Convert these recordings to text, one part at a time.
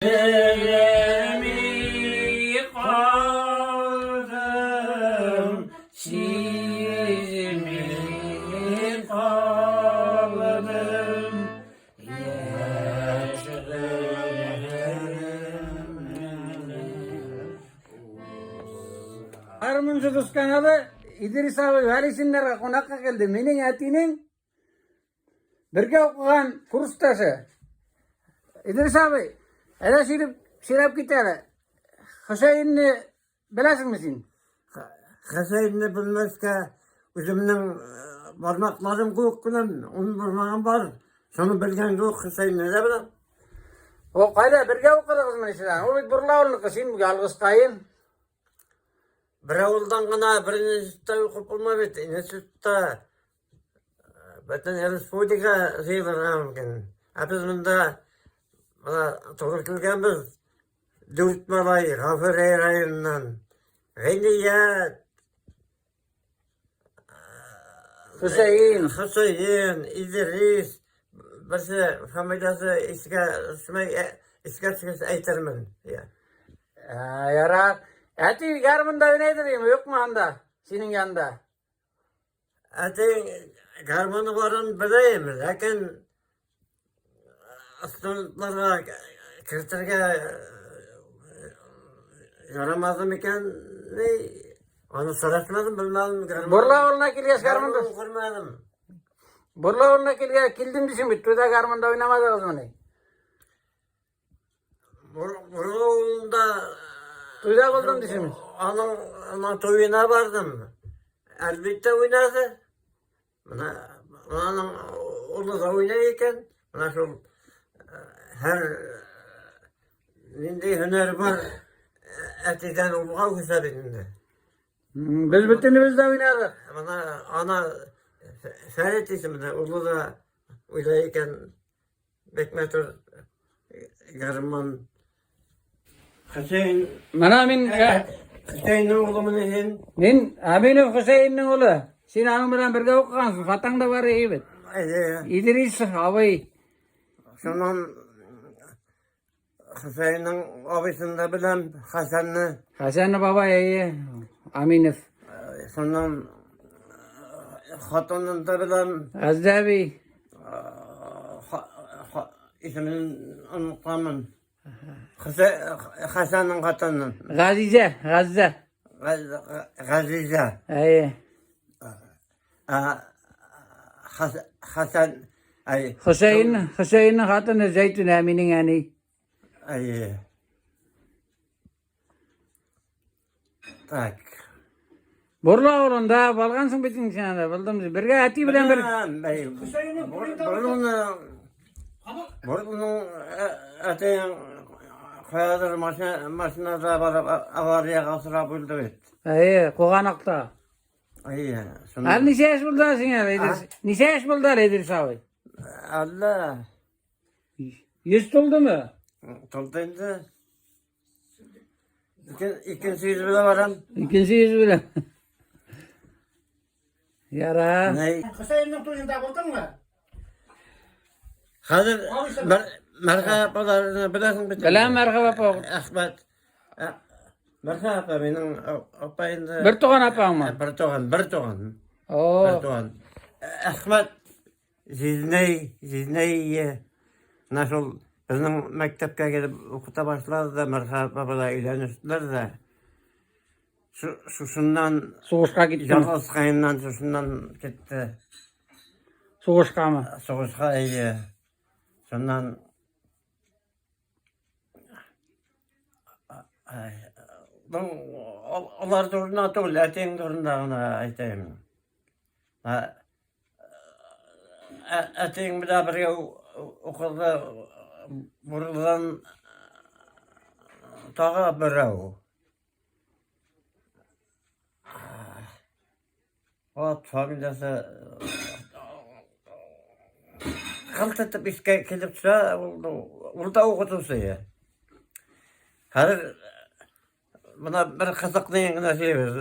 Белми калдым, сизми калдым, яшь Гармунчы дус каналы Идрис абый Вәлисиннәргә кунакка килде. Минең әтинең Бергә укыган курсташы. Идрис абый, әнә сөйләп, сөйләп кит әле. Хөсәенне беләсеңме син? Хөсәенне белмәскә үземнең э, бармакларым кебек беләм, ун бармагым бар. Шуны белгән кебек Хөсәенне дә беләм. О, кайда бергә укыдыгызмы сез? Ул бит Бурлы авылыныкы, син ялгызкаен. Бер авылдан гына бер институтта укып булмый бит. Институтта Бөтен республика җыелырга мөмкин. Ә без монда менә туры килгәнбез. Дүрт малай Гафури районыннан. Гыйният, Хөсәен, Хөсәен, Идрис, берсе фамилиясе искә төшмәй, искә төшкәч әйтермен. Я. Ярар. Әти гармунда уйнайдыр инде, юкмы анда? Синең янда. Әти гармоны барын беләм, ләкин студентларга кертергә ярамады микән? Ни, аны сорашмадым, белмәдем. Борла авылына килгәч гармунда. Күрмәдем. Борла авылына килгәч килдем дисең бит, туйда гармунда уйнамадыгызмыни? Борылуында Туйда булдым дисең. Аның аның туена бардым. Әлбәттә уйнады. Менә аның улы да уйнай икән. Менә шул һәр нинди һөнәр бар, әтидән улга күчә бит инде. Без бөтенебез дә уйнадык. Менә ана Фәрит исемле улы да уйнай икән. Бик матур гармун. Хөсәен. Менә мин Хөсәеннең улымыни син? Мин Әминов Хөсәеннең улы. Син аның белән бергә укыгансың, хатаң да бар иде бит. Әйе. Идрис абый. Шуннан Хөсәеннең абыйсын да беләм, Хәсәнне. Хәсән бабай, әйе. Аминов. Шуннан хатынын да беләм. Газдәби. Исемен онытканмын. Хәсәннең хатынын. Газизә, Газзә. Газизә. Әйе. Хәсән, әй. Хөсәен, Хөсәеннең хатыны Зәйтүнә минең әни. Әйе. Так. Борла авылында баргансың бит инде син анда, булдым. Бергә әти белән бер. Борылуны Борылуның әтиең каядыр машинада барып авариягә очрап үлде бит. Әйе, Куганакта. Әйе. Әле ничә яшь булды сиңа, Идрис? Ничә яшь булды әле, Идрис абый? Әллә. 100 тулдымы? Тулды инде. Икенче йөз белән барам. Икенче йөз белән. Ярар. Хөсәеннең туенда булдыңмы? Хәзер Мәрхәбә апаларны беләсең бит. Беләм Мәрхәбә апа. Әхмәт. Мәрхәбә апа минем апа инде. Бер туган апаңмы? Бер туган, бер туган. О. Бер туган. Әхмәт җизнәй, җизнәй менә шул безнең мәктәпкә килеп укыта башлады да Мәрхәбә апа белән өйләнештеләр дә. Шушыннан сугышка китте. Ялгыз каеннан шушыннан китте. Сугышкамы? Сугышка әйе. Шуннан алар турында түгел, әтиең турында гына әйтәем. Әтиең белән бергә укыды Бурлыдан тагы берәү. Ат фамилиясе кылт итеп искә килеп төшә, ул да укытучы. Хәзер менә бер кызыкны генә сөйлибез.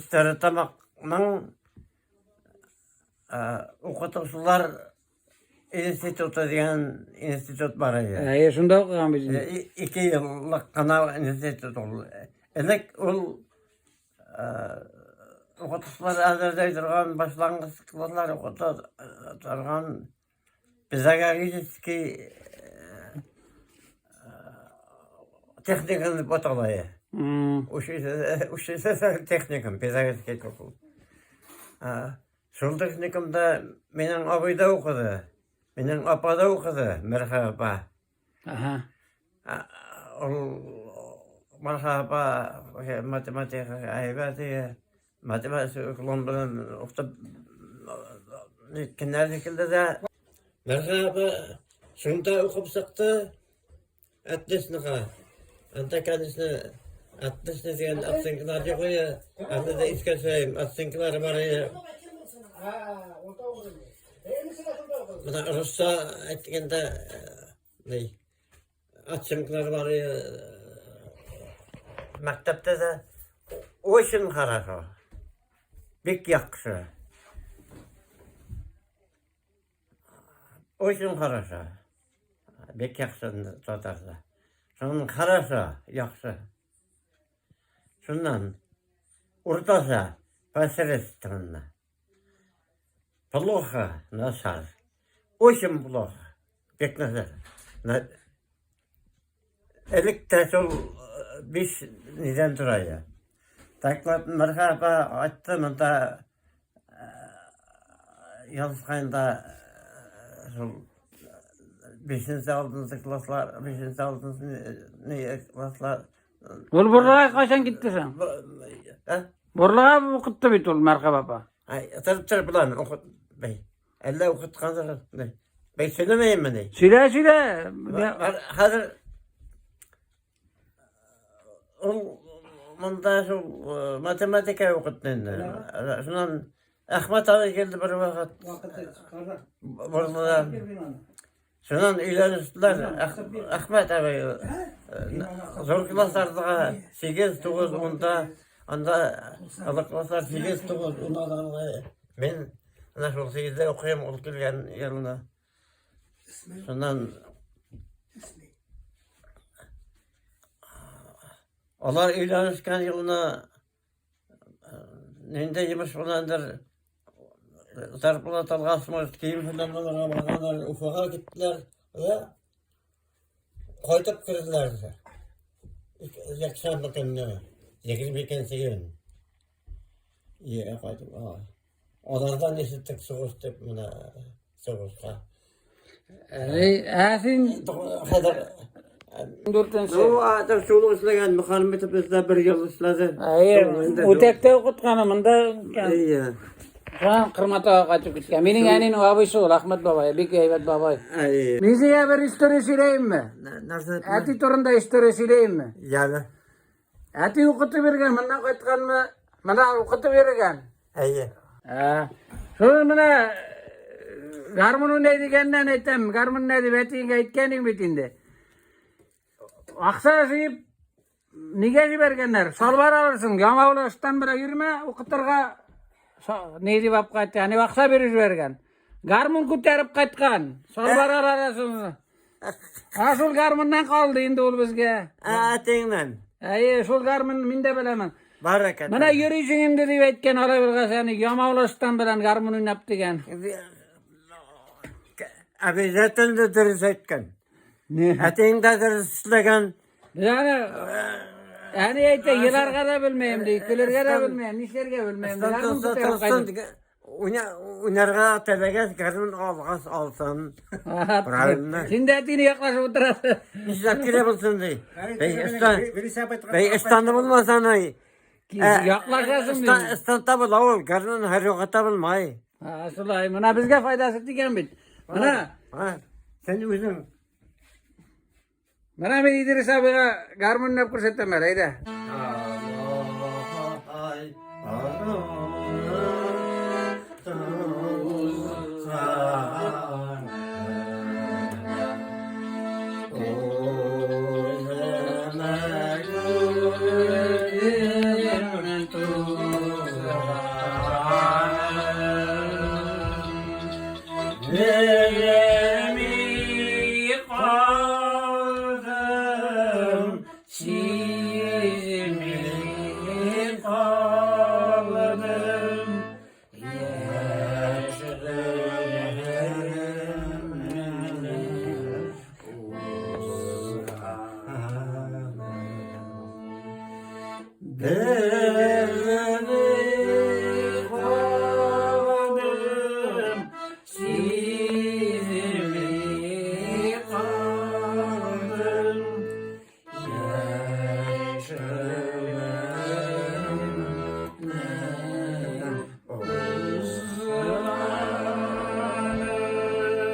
Стәрлетамакның укытучылар институты дигән институт бар иде. Әйе, шунда укыган бит инде. Ике еллык кына институт ул. Элек ул укытучылар әзерли торган башлангыч класслар укыта торган педагогический техникум дип атала иде. Училище техникум, педагогический ул. Шул техникумда минем абый да укыды, минем апа да укыды, Мәрхәбә апа. Ага. Ул Мәрхәбә апа математика әйбәт иде. Математика уклон белән укытып ниткәннәр шикелле дә. Мәрхәбә апа шунда укып чыкты. Отличныйга. Анда, конечно, отлично дигән оценкалар юк иде. Анда да искә төшерәем, оценкалары бар иде. Менә русча әйткәндә, ни, оценкалар бар иде. Мәктәптә дә очень хорошо. Бик яхшы. Очень хорошо. Бик яхшы татарда. Шуннан хорошо, яхшы. Шуннан уртача, посредственно. Плохо, начар. Очень плохо. Бик начар. Элек тә шул биш нидән тора иде. Доклад Мәрхә апа айтты, монда язышканда шул бишенче, алтынчы класслар, бишенче, алтынчы класслар. Ул Бурлыга кайчан китте соң? Ә? Бурлыга укытты бит ул Мәрхәбә апа. Ай, торып торып булам, укыт, бәй. Әллә укыткандыр. Бәй сөйләмәйемме ни? Сөйлә, сөйлә. Хәзер ул монда шул математика укытты инде. Шуннан Әхмәт абый килде бер вакыт. Борылыдан. Шуннан өйләнештеләр. Әхмәт абый зур классларда 8, 9, 10-да анда олы класслар 8, 9, 10 адамга мин менә шул 8-дә укыйм, ул килгән елны. Шуннан алар өйләнешкән елны нинди йомыш беләндер зарплата алгач, может, кием фәлән алырга барганнар, Уфага киттеләр. Да кайтып керделәр. Якшәмбе көнне, 22 көн. Өйгә кайтып, алардан ишеттек сугыш дип, менә сугышка. Ә син Хәзер дүртенче. Ну, атыр шул эшләгән Мөхәммәтов бездә бер ел эшләде. Әйе, Үтәктә укытканы монда Әйе. Шуннан Кырматага кайтып киткән. Минем әнинең абыйсы ул, Әхмәт бабай, бик әйбәт бабай. Әйе. Мин сиңа бер история сөйләйемме? Нәрсә? Әти турында история сөйләйемме? Ягы. Әти укытып йөргән, моннан кайтканмы? Менә укытып йөргән. Әйе. Ә, шуны менә гармун уйнай дигәннән әйтәм, гармун уйнай дип әтиеңә әйткән идең бит инде. Акча җыеп нигә җибәргәннәр? Салвар алырсың, яңа ыштан белән йөрмә, укытырга ни дип алып кайтты, әни акча биреп җибәргән. Гармун күтәреп кайткан, салвар аласың. Ә шул гармуннан калды инде ул безгә. Ә, әтиеңнән. Әйе, шул гармун мин дә беләмен. Бар икән. Менә йөрисең инде дип әйткән, алай булгач, әни ямаулы ыштан белән гармун уйнап дигән. Обязательно дөрес әйткән. Не? Әтиең дә дөрес эшләгән. Яны әни әйтә, еларга да белмәйм ди, көлергә дә белмәйм, нишләргә белмәйм. ди. Гармун күтәреп кайтып. Уйнарга теләгән гармун алгач алсын. Правильно. Син дә әтине яклашып утырасың. Нишләп кирәк булсын ди. Бәй, ыштан, бәй, ыштаны булмаса ни? Яклашасың ди. Ыштан табыла ул, гармун һәр юкка табылмай. Ha, шулай. Менә безгә файдасы тигән бит. Менә, Ha, син үзең менә мин Идрис абыйга гармун уйнап күрсәтәм әле, әйдә. Yeah. Сизми калдым. Яшь гомеремнең узганын. Белми калдым, сизми калдым. Яшь гомеремнең узганын. Яшь гомеремнең узганын.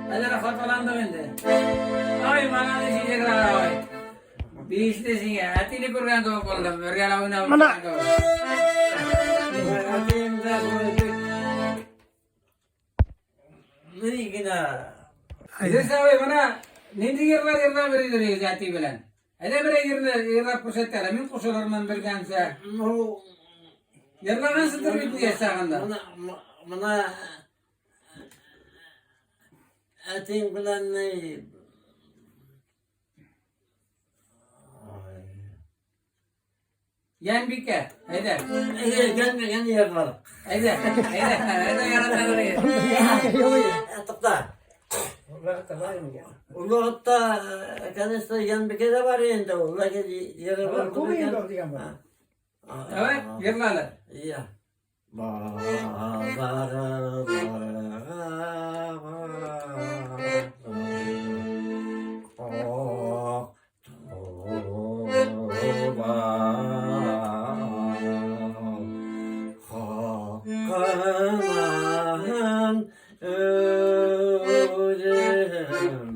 Әллә хаталандым инде. Ай, молодец, Җиграр абый. Бишле сиңа. Әтине күргән кебек булдым. Бергәләп уйнап Менә. утырган кебек. Әтием дә шулай бик ни генә. Идрис абый, менә нинди йырлар йырлап йөридегез әти белән? Әйдә берәр йырны йырлап күрсәт әле. Мин кушылырмын белгәнчә. Ну, Йырлагансыздыр бит яшь чагында. Менә әтием белән ни. Янбикә, әйдә. Әйе, ян йырлар. Әйдә, әйдә, әйдә яраталар. Тукта. Ул вакытта, конечно, Янбикә дә бар инде ул, ләкин йыры бар. Күп инде ул дигән бар. Давай, йырла әле. Иә. Базарларга бардым, ак тулам, хакыннан үзем.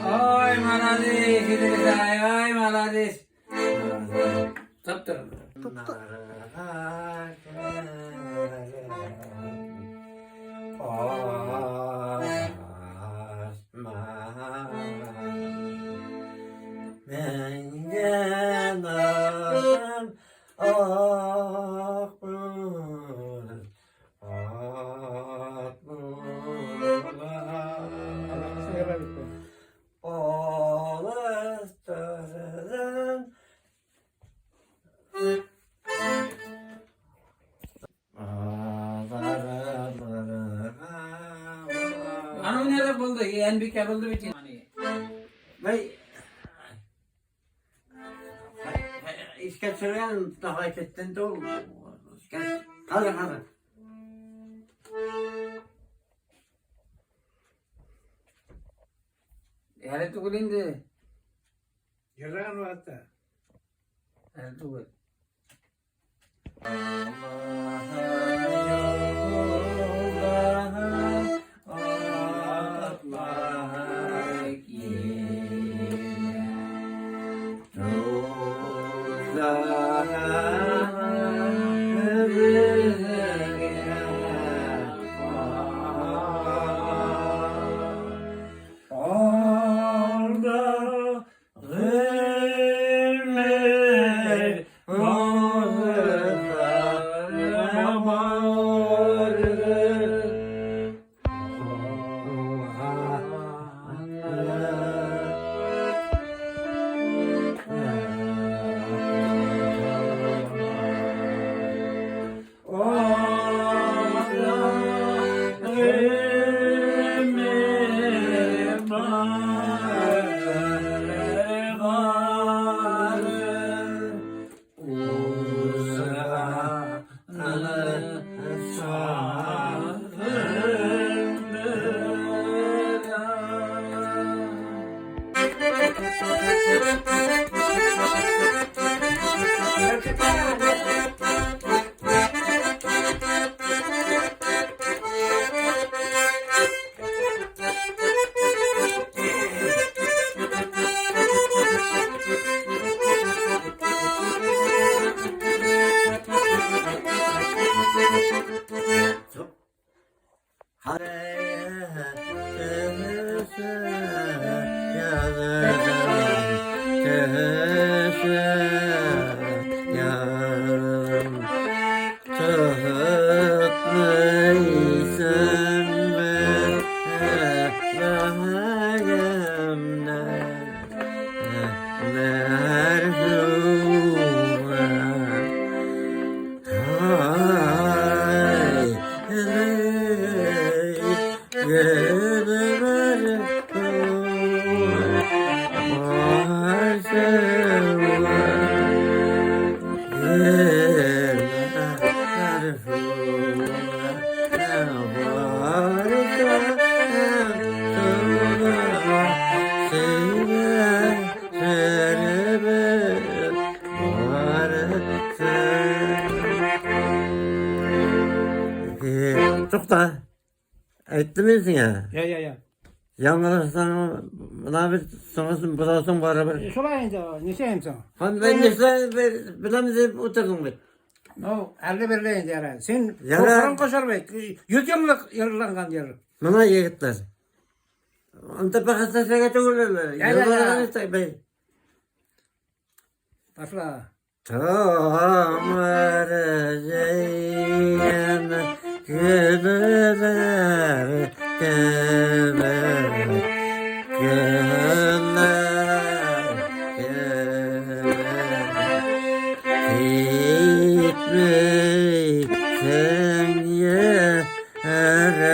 Ой, молодец, Идрис ай, ой, молодец. Топ-топ. Аның нәрсә булды? Янбикә булды бит. Бәй, искә төшергән тагы киттен тул. Хәзер, хәзер. Әле түгел инде. Йырлаган вакытта. Әле түгел. Тукта. Әйттем мин сиңа. Я, я, я. Яңгырасаң, менә бит соңгысын бозасың барыбер. Шулай инде, нишләйм соң? Һәм мен нишләй беләм дип утырдың бит. Ну, әле берле инде ярар. Син Ярар. борын кошар бит. 100 еллык йырланган йыр. Менә егетләр. Анда бәхәсләшергә түгел әле. Я, я, я. Йырларга нишләй бей. Башла. Тамыр җәйгән гөлләр кебек, гөлләр кебек. Китмисең йөрәгемнән,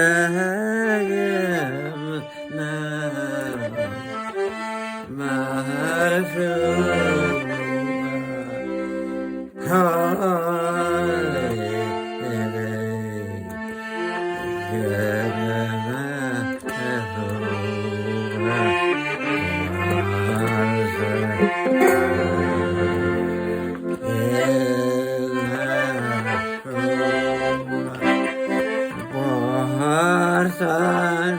Baharsan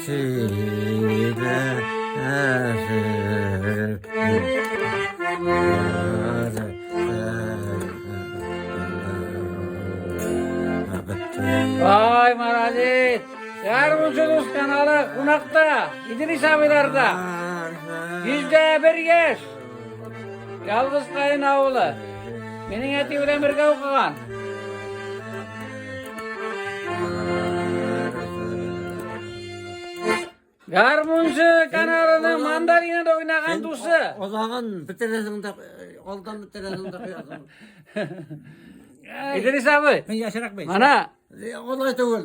suğa Vay молодец. Гармунчы дус каналы кунакта, Идрис абыйларда. 101 яшь. Ялгыз каен авылы. Минем әти белән бергә укыган. Гармунчы каналының мандолинада уйнаган дусы. Озагын бетерәсең дә, алдан бетерәсең дә куясың. Идрис абый, Мин яшьрәк бит. мана Алай түгел.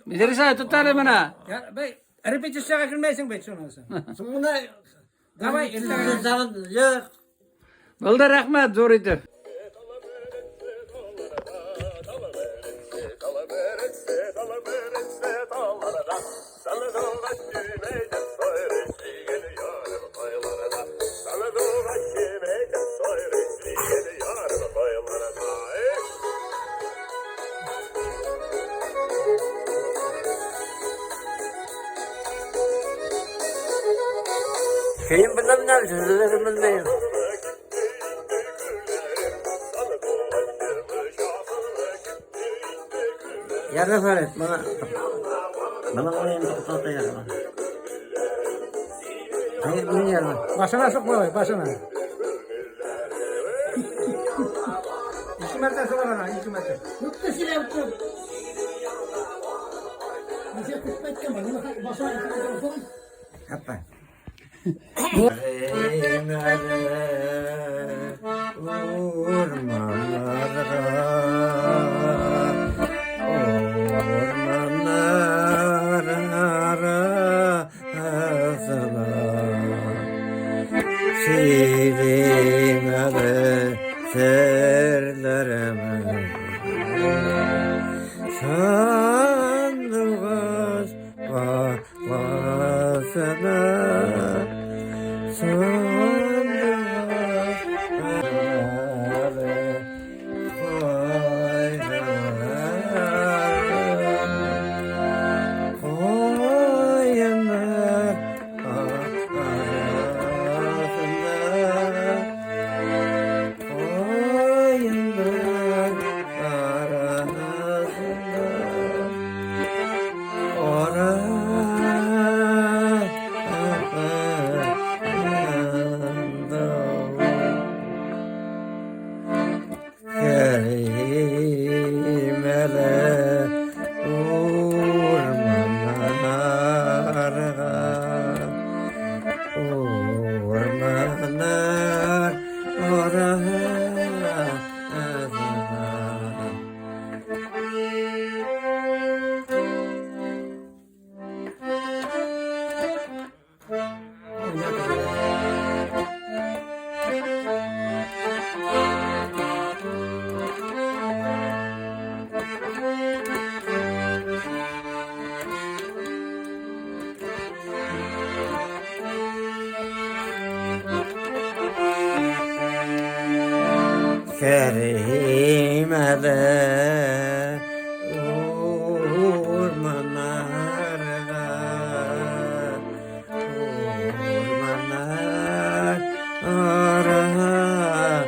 Идрис абый тот әле менә. Я, бей, репетициягә килмәйсең бит шуннан соң. Соң менә Давай, иртәгә. Тагын юк. Булды, рәхмәт, зур итеп. Şeyin bilmem ne, sözlerini bilmeyim. Yarın Farid, bana... Bana orayı toplattı yarın. Hayır, bunu yarın. Başına sokma bey, başına. İki metre var ana, 2 metre. Hoppa. Ormanlara, ormanlar arasına Şirinleri serlerime Sandık bağlasına Sandık Koyunlar arasında Koyunlar arasında Ora Керим әле урманнарга, урманнар арасына.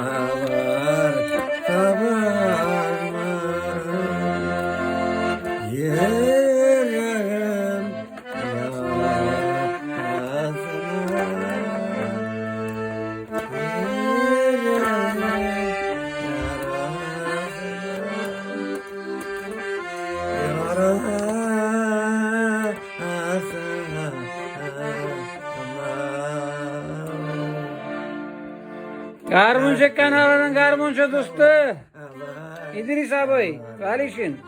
Алар табармын. Йөрәгем ярасына, йөрәгем ярасына, ярасына. Гармун çeken alanın garmuncu dostu. İdris abi, Valişin.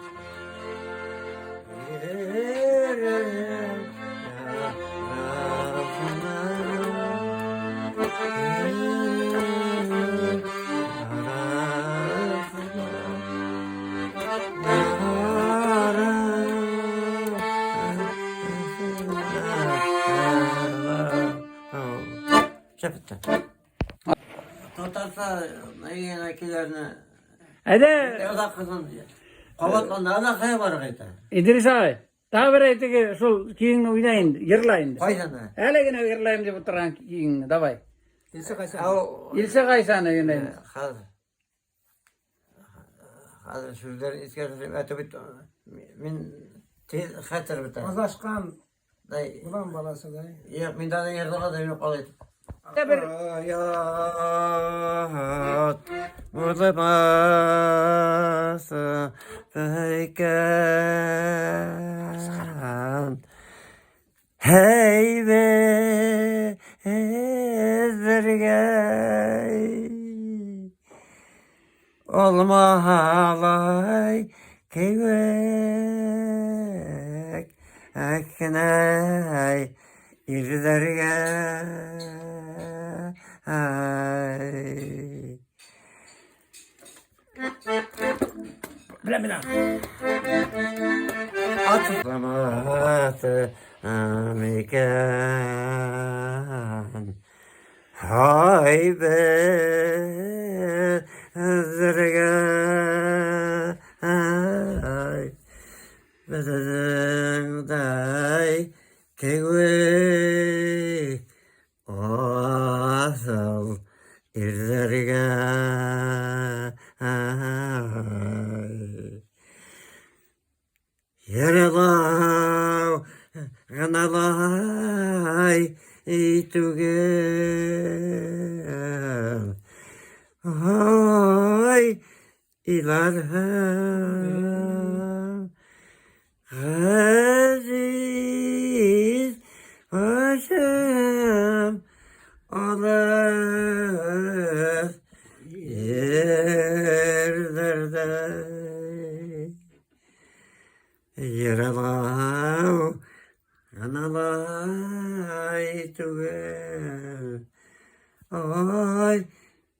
Татарса киләрне Hadi Озак кызын кабатланды, ана кая барып әйтә? İdris abi, daha bir aytigi şol kiyingni oynayın, yırlayın. Кайдан? Әле генә йырлайым дип утырган киеңне, давай. Илсе кайсы? Ау, Илсе кайсаны генә. Хәзер. Хәзер сүзләр искә төшереп әйтеп бит. Мин тиз хәтер бетә. Адашкан Дай, улан баласы да. Юк, мин дә йырларга да юк калай. Бер Hayat bulamazsa peykan. Hey be ezbergey Olmahalay kevek Ekney İzlerge. Беләм мин. Atlamatı mikan. Hay be zırgay. Bezengday kegwe. Asıl izlerge. Yaralav gınaлай түгел. Ай, иларһым, газиз başım alır yerlerde. Yaralav Analay түгел. Ай,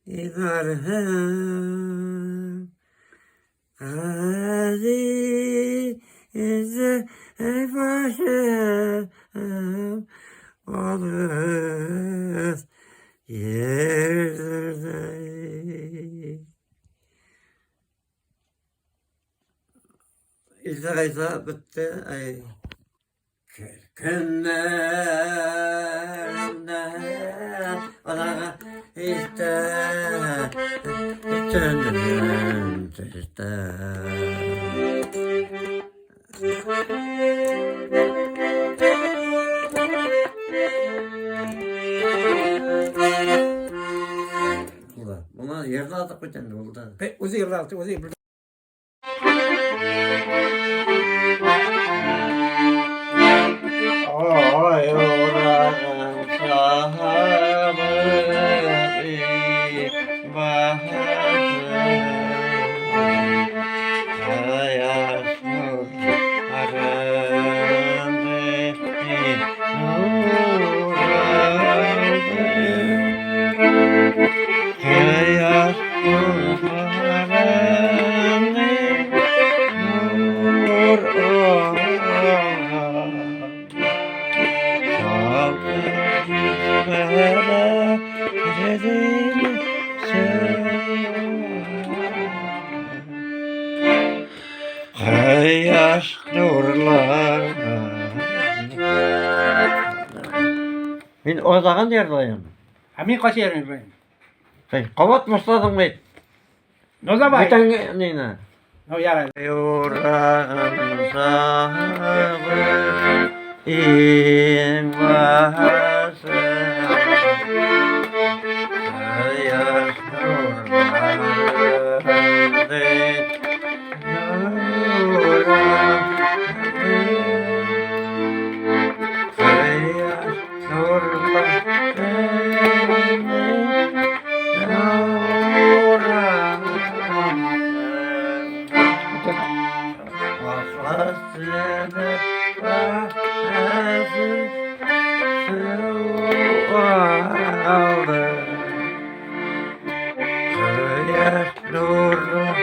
иларһым, Газиз başım alır yerlerde. İlse kaysa bitti. Ay. Günlerde bana işte döndüm işte. Buna yırladık bir tane oldu. Үзе йырлады, үзе белде. Ay oranın sahibi bahçe Ayasın arındı nuraldı. Кояш нурлары. Мин азагын җырлыйм. Ә мин кайсы ерын җырлыйм? Син кабат башладың бит. Ну давай. Бүтән нина. Ну ярай. Юрагым сагы иң башы. Кояш нурлары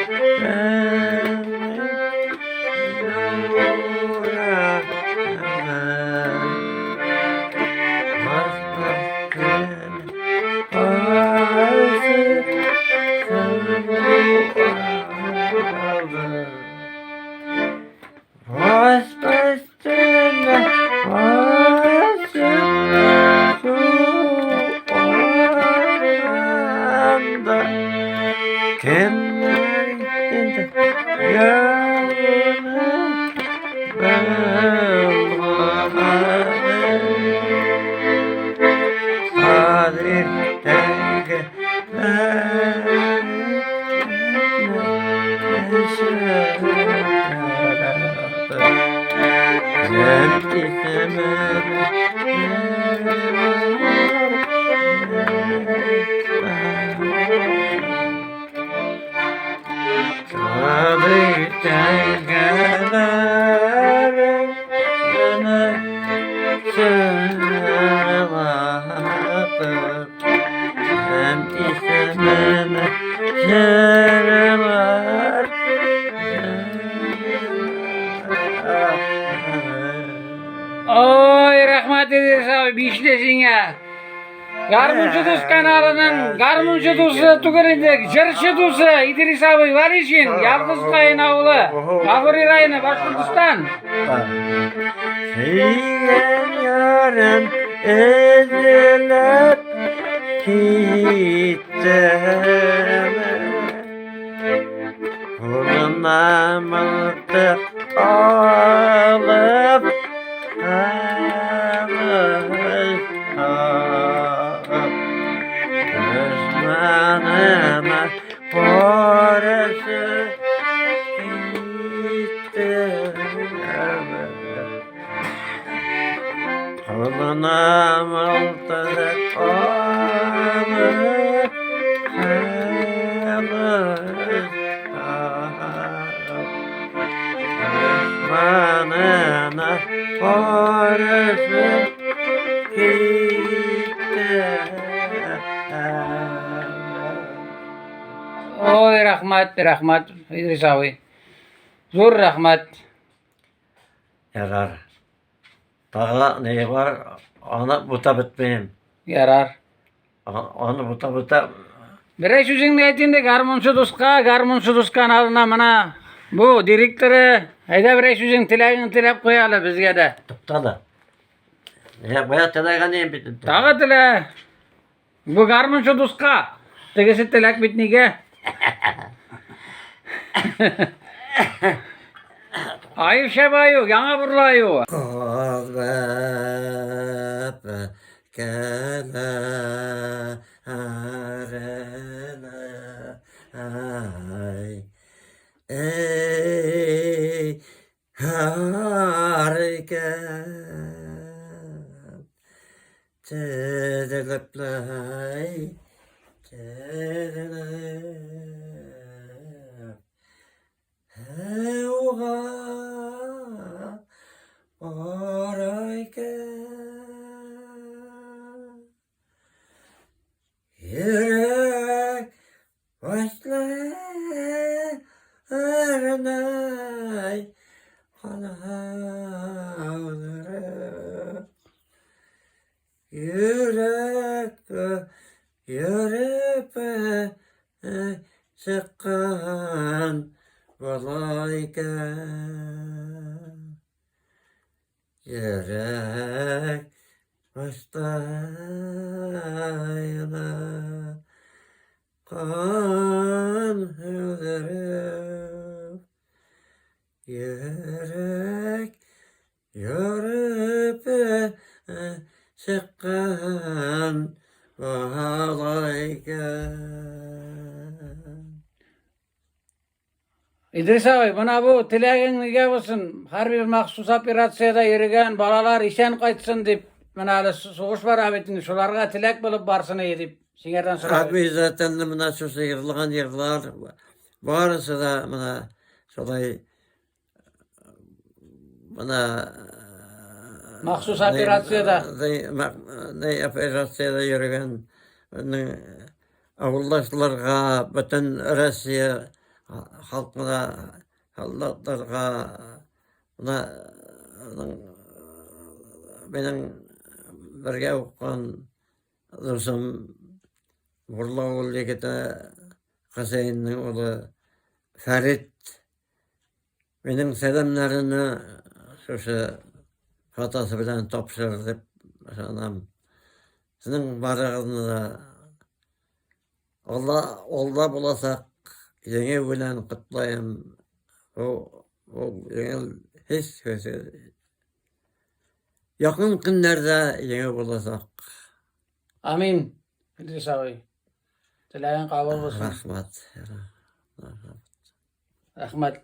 Ой, рәхмәт Идрис абый, бишле сиңа. Гармунчы дус каналының гармунчы дусы түгел инде, җырчы дусы Идрис абый Валишин, Ялгыз Каен авылы, Гафури районы, Башкортстан. Сөйгән ярым өзелеп киттем. Кулыма мылтык алып калышам. Дошманыма каршы киттем. Кулына мылтык алып калышам. Дошманына каршы киттем. Ой, рәхмәт, рәхмәт, Идрис абый. Зур рәхмәт. Ярар. Тагы ни бар, аны бутап бетмим. Ярар. Аны бутап бутап Берәр сүзеңне әйт инде гармунчы дуска, гармунчы дус каналына менә бу директоры. Әйдә берәр сүзең теләгеңне теләп куй әле безгә дә. Туктады. Я бая теләгән идем бит. Тагы телә. Бу гармунчы дуска. Тегесе теләк бит нигә? Аю шәбаю, яңа бурлаю. Каз бәбкәләренә, эй, икән, тезелеп тезелеп, Һәүгә бара икән. Йөрәк башларынай канаулары. Йөрәк йөреп чыккан. бала икән. Йөрәк башта яна, кан һөдереп, йөрәк ярып чыккан бала икән. Идрис абый, менә бу теләгең нигә булсын? Хәрби махсус операциядә йөргән балалар исән кайтсын дип, менә әле сугыш бара бит инде, шуларга теләк булып барсын иде дип, сиңәрдән сорап. Обязательно менә шушы җырлаган җырлар барысы да менә шулай менә Махсус операциядә. Ни операциядә йөргән авылдашларга, бөтен Россия халкына, солдатларга менә минем бергә укыган дусым Бурлы авыл егете Хөсәеннең улы Фәрит минем сәламнәремне шушы фотосы белән тапшырыр дип ышанам. Сезнең барыгызны да Алла алда булачак җиңү белән котлыйм. Бу ул җиңү һич шиксез якын көннәрдә җиңү булачак. Амин, Идрис абый. Теләгең кабул булсын. Рәхмәт. Рәхмәт.